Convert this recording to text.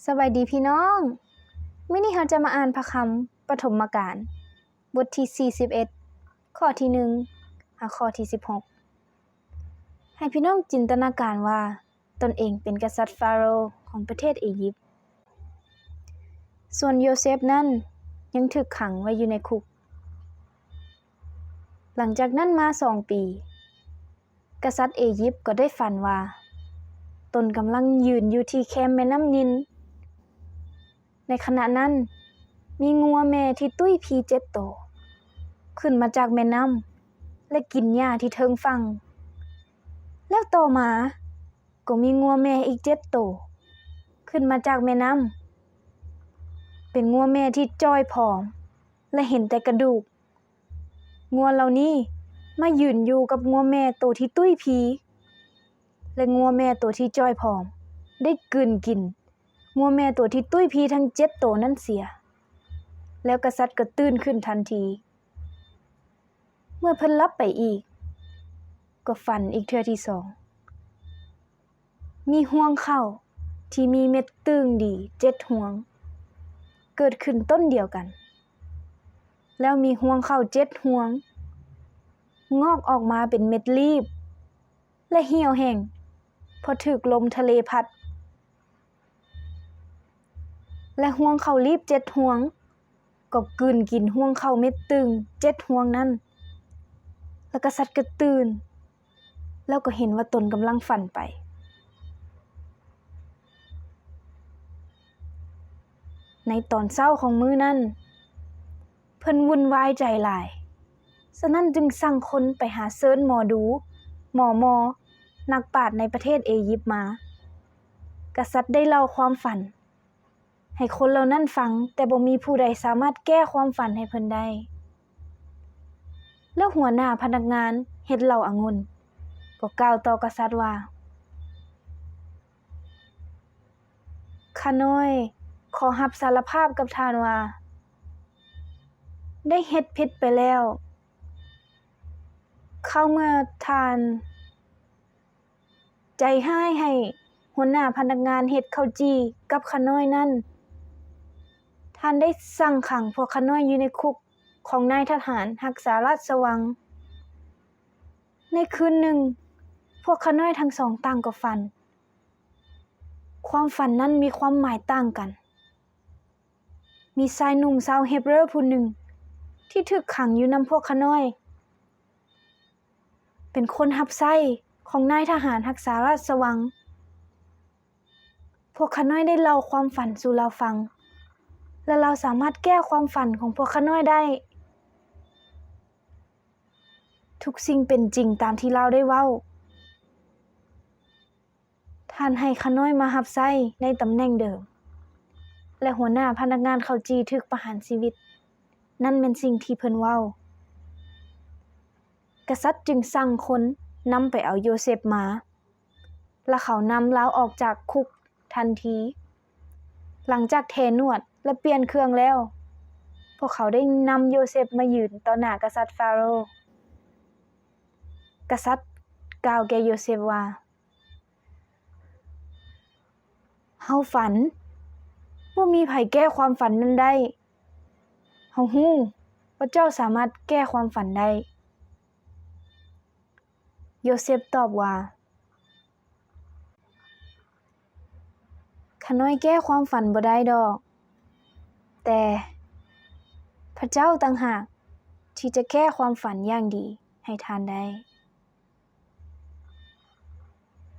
ສະບາຍດີພີ່ນ້ອງ, ມື້ນີ້ເຮົາຈະມາອ່ານພະຄຳປະຖົມມະການ ບົດທີສີ່ສິບເອັດ ຂໍ້ທີໜຶ່ງ ຫາຂໍ້ທີສິບຫົກ. ໃຫ້ພີ່ນ້ອງຈິນຕະນາການວ່າຕົນເອງເປັນກະສັດຟາໂຣຂອງປະເທດເອຢິບ, ສ່ວນໂຢເຊັບນັ້ນຍັງຖືກຂັງໄວ້ຢູ່ໃນຄຸກ. ຫຼັງຈາກນັ້ນມາສອງປີ, ກະສັດເອຢິບກໍໄດ້ຝັນວ່າຕົນກຳລັງຢືນຢູ່ທີ່ແຄມແມ່ນ້ຳນິນ. ໃນຂະນະນັ້ນ, ມີງົວແມ່ທີ່ຕຸ້ຍພີເຈັດໂຕຂຶ້ນມາຈາກແມ່ນ້ຳ ແລະ ກິນຫຍ້າທີ່ເທິງຝັ່ງ. ແລ້ວຕໍ່ມາກໍມີງົວແມ່ອີກເຈັດໂຕຂຶ້ນມາຈາກແມ່ນ້ຳ. ເປັນງົວແມ່ທີ່ຈ່ອຍຜອມ ແລະ ເຫັນແຕ່ກະດູກ. ງົວເຫຼົ່ານີ້ມາຢືນຢູ່ກັບງົວແມ່ໂຕທີ່ຕຸ້ຍພີ ແລະ ງົວແມ່ໂຕທີ່ຈ່ອຍຜອມໄດ້ກືນກິນງົວແມ່ໂຕທີ່ຕຸ້ຍພີທັງເຈັດໂຕນັ້ນເສຍ. ແລ້ວກະສັດກໍຕື່ນຂຶ້ນທັນທີ. ເມື່ອເພິ່ນຫຼັບໄປອີກ, ກໍຝັນອີກເທື່ອທີສອງ. ມີຮວງເຂົ້າທີ່ມີເມັດຕຶງດີເຈັດຮວງເກີດຂຶ້ນຕົ້ນດຽວກັນ, ແລ້ວມີຮວງເຂົ້າເຈັດຮວງງອກອອກມາເປັນເມັດລີບ ແລະ ຫ່ຽວແຫ້ງ ເພາະຖືກລົມທະເລພັດ, ແລະ ຮວງເຂົ້າລີບເຈັດຮວງກໍກືນກິນຮວງເຂົ້າເມັດຕຶງເຈັດຮວງນັ້ນ. ແລ້ວກະສັດກໍຕື່ນ ແລ້ວກໍເຫັນວ່າຕົນກຳລັງຝັນໄປ. ໃນຕອນເຊົ້າຂອງມື້ນັ້ນ, ເພິ່ນວຸ່ນວາຍໃຈຫຼາຍ, ສະນັ້ນຈຶ່ງສັ່ງຄົນໄປຫາເຊີນໝໍດູ, ໝໍໝໍ, ນັກປາດໃນປະເທດເອຢິບມາ. ກະສັດໄດ້ເລົ່າຄວາມຝັນ ໃຫ້ຄົນເຫຼົ່ານັ້ນຟັງ, ແຕ່ບໍ່ມີຜູ້ໃດສາມາດແກ້ຄວາມຝັນໃຫ້ເພິ່ນໄດ້. ແລ້ວຫົວໜ້າພະນັກງານເຮັດເຫຼົ້າອະງຸ່ນກໍກ່າວຕໍ່ກະສັດວ່າ, ຂ້ານ້ອຍຂໍຮັບສາລະພາບກັບທ່ານວ່າ ໄດ້ເຮັດຜິດໄປແລ້ວ. ຄາວເມື່ອທ່ານ ໃຈຮ້າຍໃຫ້ຫົວໜ້າພະນັກງານເຮັດເຂົ້າຈີ່ກັບຂ້ານ້ອຍນັ້ນ, ທ່ານໄດ້ສັ່ງຂັງພວກຂ້ານ້ອຍຢູ່ໃນຄຸກຂອງນາຍທະຫານຮັກສາລາຊະວັງ. ໃນຄືນໜຶ່ງ, ພວກຂ້ານ້ອຍທັງສອງຕ່າງກໍຝັນ. ຄວາມຝັນນັ້ນມີຄວາມໝາຍຕ່າງກັນ. ມີຊາຍໜຸ່ມຊາວເຮັບເຣີຜູ້ໜຶ່ງທີ່ຖືກຂັງຢູ່ນຳພວກຂ້ານ້ອຍ ເປັນຄົນຮັບໃຊ້ຂອງນາຍທະຫານຮັກສາລາຊະວັງ. ພວກຂ້ານ້ອຍໄດ້ເລົ່າຄວາມຝັນສູ່ລາວຟັງ ແລະ ລາວສາມາດແກ້ຄວາມຝັນຂອງພວກຂ້ານ້ອຍໄດ້. ທຸກສິ່ງເປັນຈິງຕາມທີ່ລາວໄດ້ເວົ້າ. ທ່ານໃຫ້ຂ້ານ້ອຍມາຮັບໃຊ້ໃນຕຳແໜ່ງເດີມ ແລະ ຫົວໜ້າພະນັກງານເຂົ້າຈີ່ຖືກປະຫານຊີວິດ. ນັ້ນແມ່ນສິ່ງທີ່ເພິ່ນເວົ້າ. ກະສັດຈຶ່ງສັ່ງຄົນນຳໄປເອົາໂຢເຊັບມາ ແລະ ເຂົານຳລາວອອກຈາກຄຸກທັນທີ. ຫຼັງຈາກແຖໜວດ ແລະ ປ່ຽນເຄື່ອງແລ້ວ, ພວກເຂົາໄດ້ນຳໂຢເຊັບມາຢືນຕໍ່ໜ້າກະສັດຟາໂຣ. ກະສັດກ່າວແກ່ໂຢເຊັບວ່າ, ເຮົາຝັນ, ບໍ່ມີໃຜແກ້ຄວາມຝັນນັ້ນໄດ້. ເຮົາຮູ້ວ່າເຈົ້າສາມາດແກ້ຄວາມຝັນໄດ້. ໂຢເຊັບຕອບວ່າ, ຂ້ານ້ອຍແກ້ຄວາມຝັນບໍ່ໄດ້ດອກ, ແຕ່ພະເຈົ້າຕ່າງຫາກທີ່ຈະແກ້ຄວາມຝັນຢ່າງດີໃຫ້ທ່ານໄດ້.